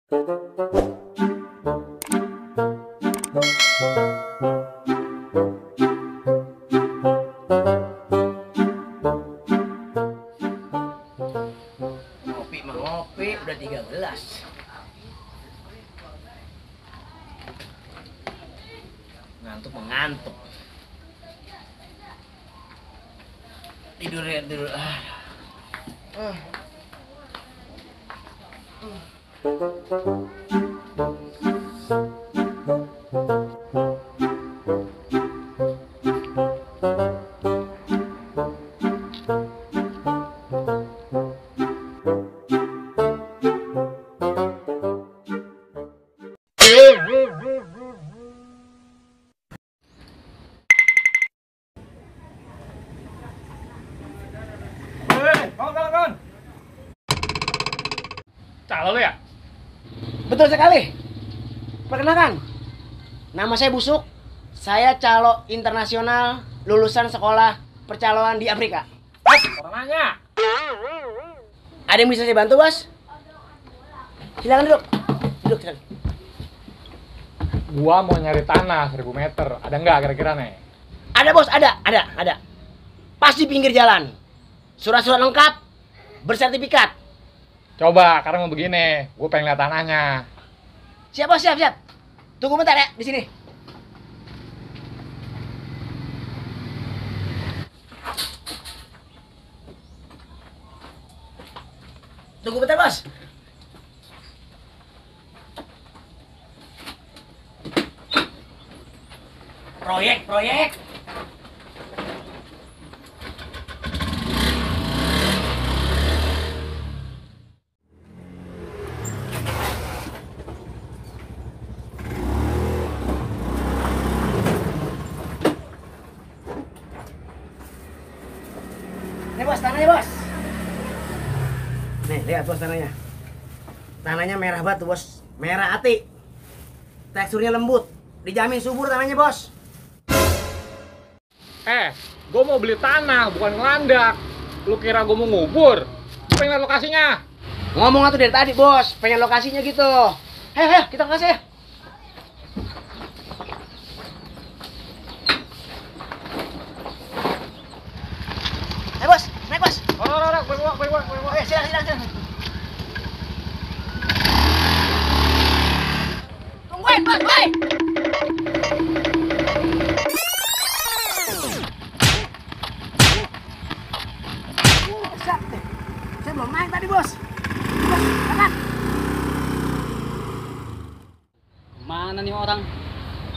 Ngopi mah ngopi, udah 3 gelas. Ngantuk mengantuk. Tidur ya tidur. Kawan. Calo lu ya? Betul sekali. Perkenalkan, nama saya Busuk. Saya calo internasional lulusan sekolah percaloan di Afrika. Orang nanya. Ada yang bisa saya bantu, Bos? Silakan duduk. Duduk, silakan. Gua mau nyari tanah 1000 meter. Ada nggak kira-kira nih? Ada, Bos, ada. Pasti pinggir jalan. Surat-surat lengkap, bersertifikat. Coba, sekarang mau begini. Gue pengen lihat tanahnya. Siap, Bos, siap. Tunggu bentar ya, di sini. Tunggu bentar, Bos. Proyek. Nih, Bos, tanahnya, Bos. Nih, lihat, Bos, tanahnya. Tanahnya merah batu, Bos. Merah ati. Teksturnya lembut. Dijamin subur tanahnya, Bos. Gue mau beli tanah, bukan ngelandak. Lu kira gue mau ngubur? Gua pengen lihat lokasinya. Ngomong atuh dari tadi, Bos. Pengen lokasinya gitu. Hei, kita kasih ya. Hei, Bos. Naik, Bos. Baik. Oke, silakan. Tungguin, Bos, baik. Saya belum naik tadi, Bos. Bos, angkat. Mana nih orang?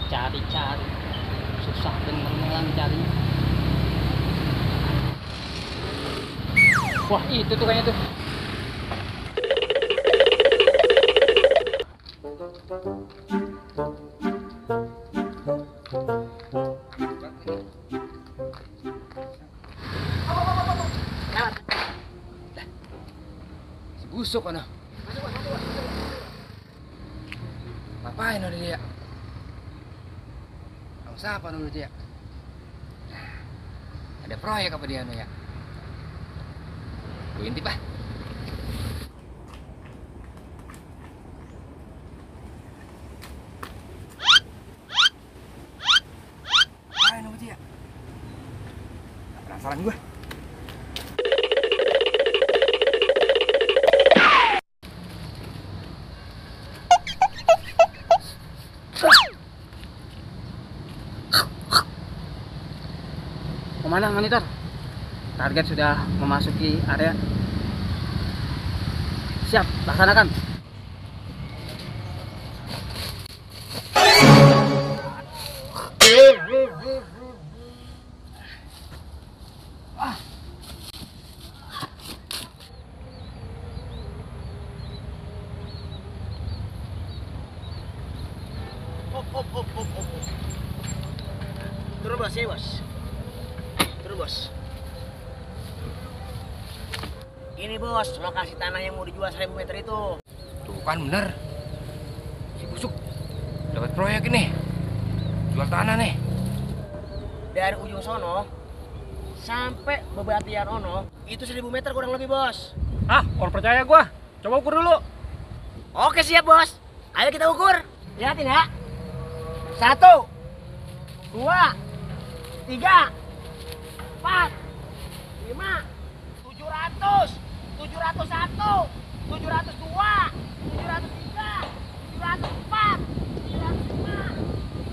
Cari. Susah bener orang carinya. Wah, itu tuh kayaknya tuh. Busuk ano? Ngapain udah dia? Kamu siapa dulu dia? Ada proyek apa dia ya? Gue intip ah. Ngapain sama dia? Gak penasaran gue. Komandan monitor. Target sudah memasuki area. Siap, laksanakan. Turun, Bos, ya, Bos. Turun, Bos. Ini, Bos, lokasi tanah yang mau dijual 1000 meter itu. Tuh kan bener. Si Busuk dapat proyek ini. Jual tanah nih. Dari ujung sono sampai bebatian ono itu 1000 meter kurang lebih, Bos. Orang percaya gua. Coba ukur dulu. Oke siap bos. Ayo kita ukur. Lihatin ya. 1, 2, 3, 4, 5, 700, 701, 702, 703, 704, 705,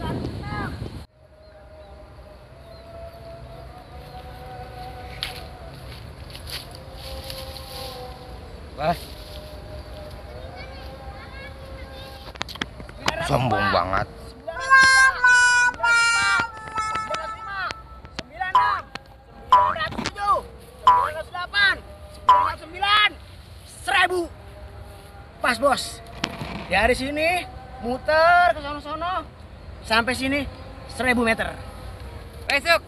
706. Bas. Sombong banget. 1000. Pas bos. Dari sini muter ke sono-sono sampai sini 1000 meter. Besok.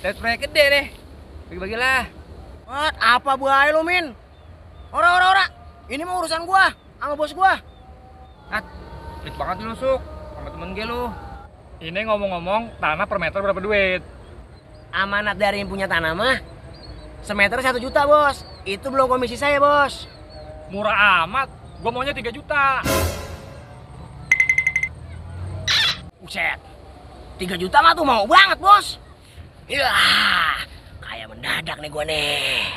Dapat proyek gede deh. Bagi-bagilah. What? Apa buaya lu, Min? Ora. Ini mah urusan gua sama bos gua. Nat, pelit banget lu, Suk. Sama temen gue lu. Ini ngomong-ngomong, tanah per meter berapa duit? Amanat dari yang punya tanah mah semeter 1 juta, bos. Itu belum komisi saya, bos. Murah amat. Gua maunya 3 juta. Buset. 3 juta mah tuh mau banget, bos. Ya, kayak mendadak nih gua nih.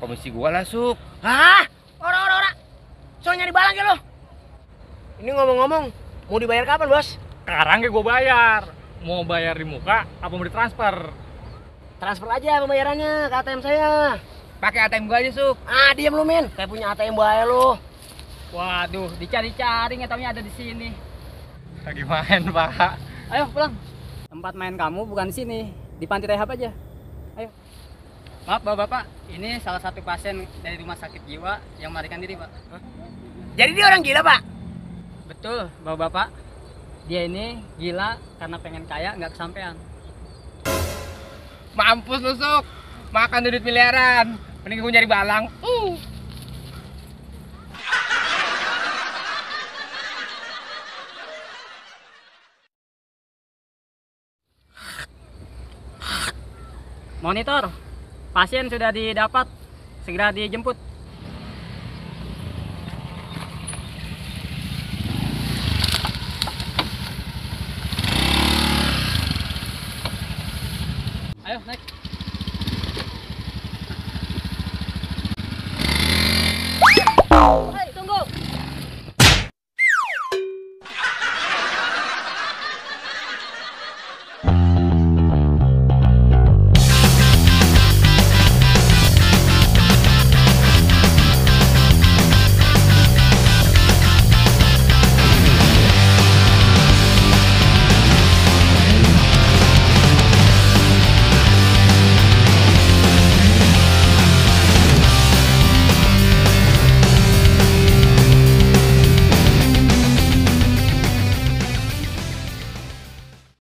Komisi gua lah, Suk. Hah? Ora. Soalnya dibalang ya lo. Ini ngomong-ngomong, mau dibayar kapan, bos? Sekarang kayak gua bayar. Mau bayar di muka apa mau ditransfer? Transfer aja pembayarannya ke ATM saya. Pakai ATM gua aja, Suk. Ah, diam lu, Min. Kayak punya ATM bahaya lu. Waduh, dicari-cari nggak taunya ada di sini. Lagi main, Pak. Ayo pulang. Tempat main kamu bukan di sini, di Panti Rehab aja. Ayo. Maaf bapak-bapak, ini salah satu pasien dari rumah sakit jiwa yang melarikan diri pak. Jadi dia orang gila, Pak? Betul, bapak-bapak. Dia ini gila karena pengen kaya nggak kesampean. Mampus lu, Suk. Makan duit miliaran. Mending gua nyari balang. Monitor, pasien sudah didapat, segera dijemput. Ayo naik.